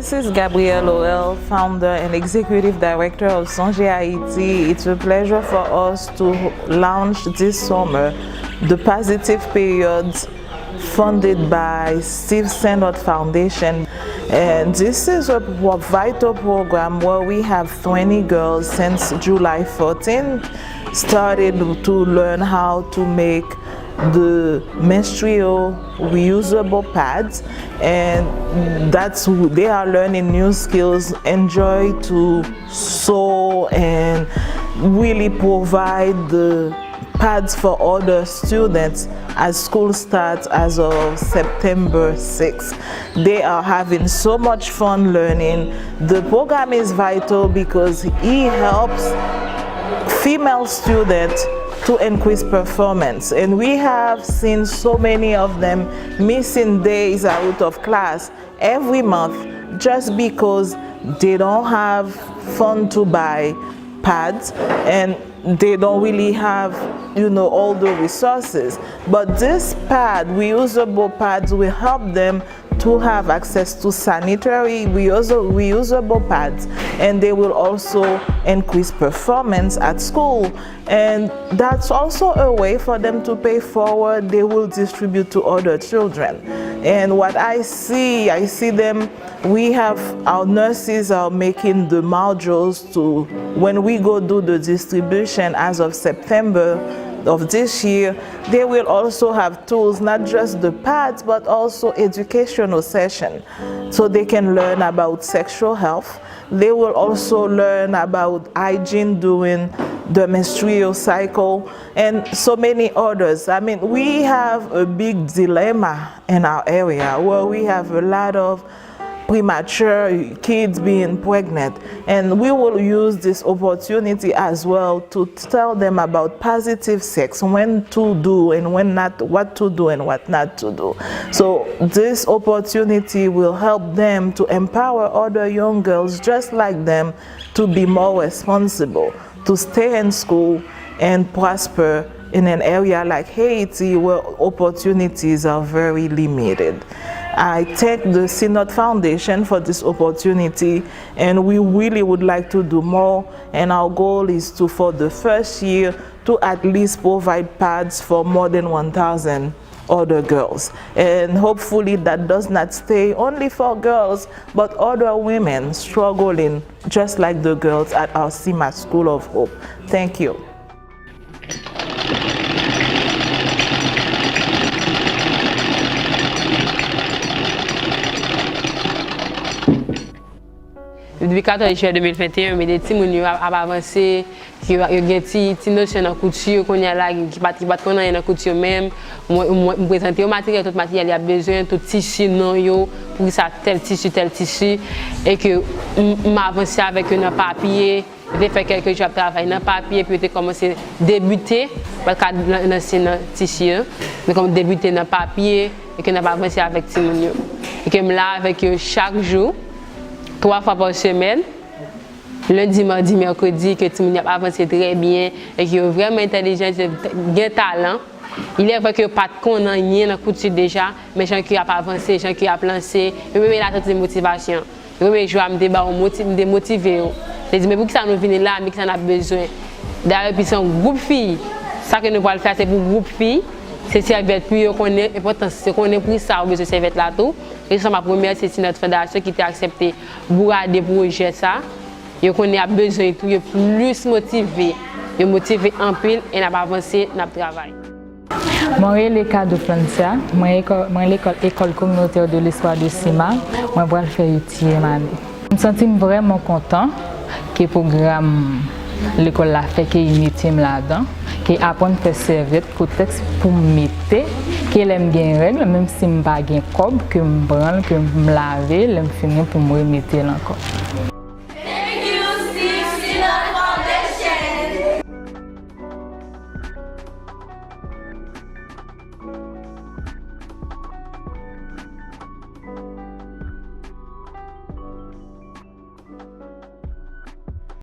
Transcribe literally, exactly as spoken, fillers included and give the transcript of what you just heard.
This is Gabrielle Orel, founder and executive director of Sonje Haiti. It's a pleasure for us to launch this summer the Positive Periods, funded by Steve Saintot Foundation. And this is a pro- vital program where we have twenty girls since July fourteen started to learn how to make the menstrual reusable pads, and that's they are learning new skills, enjoy to sew and really provide the pads for other students as school starts as of September sixth. They are having so much fun learning. The program is vital because it helps female students to increase performance. And we have seen so many of them missing days out of class every month just because they don't have fund to buy pads and they don't really have, you know, all the resources. But this pad, reusable pads, will help them to have access to sanitary, reusable, reusable pads, and they will also increase performance at school. And that's also a way for them to pay forward. They will distribute to other children. And what I see, I see them, we have our nurses are making the modules to, when we go do the distribution as of September of this year, they will also have tools, not just the pads, but also educational session, so they can learn about sexual health. They will also learn about hygiene during the menstrual cycle and so many others. I mean, we have a big dilemma in our area where we have a lot of premature kids being pregnant, and we will use this opportunity as well to tell them about positive sex, when to do and when not, what to do and what not to do. So this opportunity will help them to empower other young girls just like them to be more responsible, to stay in school and prosper in an area like Haiti where opportunities are very limited. I thank the Synod Foundation for this opportunity, and we really would like to do more. And our goal is to, for the first year, to at least provide pads for more than one thousand other girls. And hopefully, that does not stay only for girls, but other women struggling just like the girls at our CIMA School of Hope. Thank you. Depi katòz jen de mil venteyen, men de timoun yo ap, ap avanse, yo, yo gen ti, ti nosyon nan kouti, kounye a la, ki pa t, ki pa t konn anyen nan kouti yo menm. Mwen, mwen, m prezante yo materyèl, tout materyèl y ap bezwen, tout tisi, non yo, poukisa tèl tisi, tèl tisi, e ke m, m avanse avèk yo nan papye. Yo te fè kèlke jou ap travay nan papye, epi yo te kòmanse debite, pa t ka lan-, lanse nan tisi an, yo te kòmanse debite nan papye, e ke n ap avanse avèk timoun yo. E ke m la avèk yo chak jou, twa fwa pa semèn, lendi, madi, mèkredi, ke timoun yo ap avanse trè byen, e ke yo vrèman entèlijan, yo gen talan. Il est vrai ke yo pa t konn anyen nan kouti deja, men jan ke y ap avanse, jan ke y ap lanse, yo menm la tante motivasyon. Premye jou a, m te ba yo moti-, m te motive yo. M te di, "Men poukisa nou vini la? Men kisa n ap bezwen?" Dayè, epi se yon gwoup fi. Sa ke nou pral fè a, se pou gwoup fi. Se sèvyèt pou yo konnen enpòtans, se konnen poukisa yo bezwen sèvyèt la tou. E sa, m ap remèsye Synod Fondasyon ki te aksepte bourade pwojè sa. Yo konnen y ap bezwen tou, yo plis motive. Yo motive anpil, e n ap avanse, n ap travay. Mwen rele Kado Francia, mwen ekò-, mwen lekòl École Communautaire de l'Histoire de CIMA, mwen pral fè etiyem ane. M santi m vrèman kontan ke pwogram lekòl la fè ke inite m ladan, ke aprann fè sèvyèt, koutèks pou m mete, ke lè m gen règ, menm si m pa gen kòb, ke m pran l, ke m lave, lè m fini pou m remete l ankò.